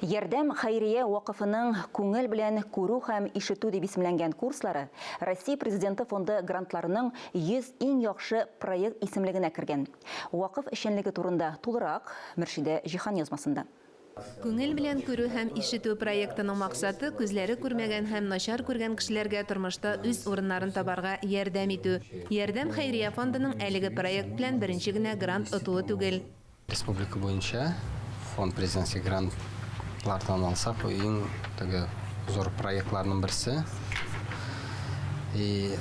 Ярдәм хәйрия вакыфының Күңел белән күрү һәм ишетү дип исемләнгән курслары Россия Президенты фонды грантларының 100 иң яхшы проект исемлегенә кергән. Вакыф эшчәнлеге турында тулырак, Мөршидә Җиһан язмасында. Күңел белән күрү һәм ишетү проектының максаты, күзләре күрмәгән һәм начар күргән кешеләргә тормышта үз урыннарын табарга ярдәм итү. Ярдәм хәйрия фондының әлеге проект белән беренче генә грант отуы түгел. Республика буенча фонд президентский грантлардан алсак, бу иң теге зур проектларның берсе. И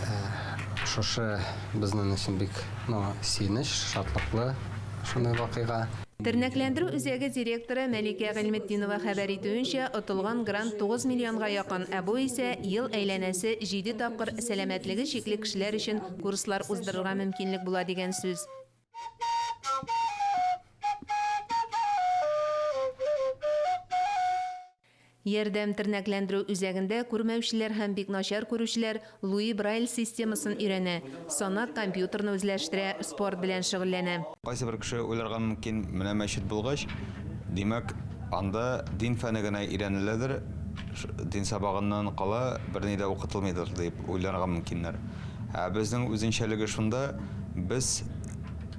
шушы безнең өчен бик, ну, сөенеч, шатлыклы шундый вакыйга. Тернәкләндерү үзәге директоры Мәликә Гыйльметдинова хәбәр итүенчә, отылган грант 9 миллионга якын, ә бу исә ел әйләнәсе җиде тапкыр сәламәтлеге чикле кешеләр өчен курслар уздырырга мөмкинлек була дигән сүз. Ярдәм тернәкләндерү үзәгендә күрмәүчеләр һәм бик начар күрүчеләр Луи Брайль системасын өйрәнә, санак компьютерны үзләштерә, спорт белән шөгыльләнә. Кайсыбер кеше уйларга мөмкин, менә мәчет булгач, димәк, анда дин фәне генә өйрәнеләдер, дин сабагыннан кала берни дә укытылмыйдыр дип уйларга мөмкиннәр. Ә безнең үзенчәлеге шунда, без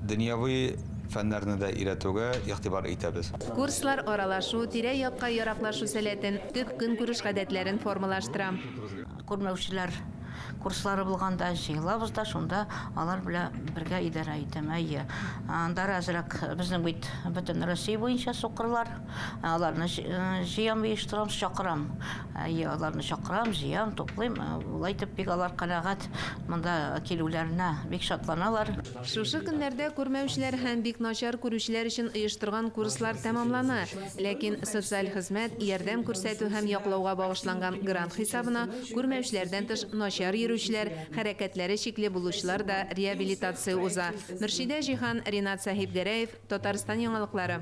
дөньяви фәннәрне дә өйрәтүгә игътибар итәбез. Курслар аралашу, тирә-якка яраклашу сәләтен, төп көнкүреш гадәтләрен формалаштыра. Күрмәүчеләр курслары булганда җыелабыз да, шунда алар белән бергә идарә итәм. Әйе. Аннары әзрәк безнең бит бөтен Россия буенча сукырлар. Аларны җыям, оештырам, чакырам. Әйе, аларны чакырам, җыям, туплыйм. Болай итеп бик алар канәгать, монда килүләренә бик шатланалар. Шушы көннәрдә күрмәүчеләр һәм бик начар күрүчеләр өчен оештырган курслар тәмамлана. Ләкин социаль хезмәт, ярдәм күрсәтү һәм яклауга багышланган грант хисабына күрмәүчеләрдән тыш начар йөрүчеләр, хәрәкәтләре чикле булучылар да реабилитация уза. Мөршидә Җиһан, Ринат Сәхипгәрәев, Татарстан яңалыклары.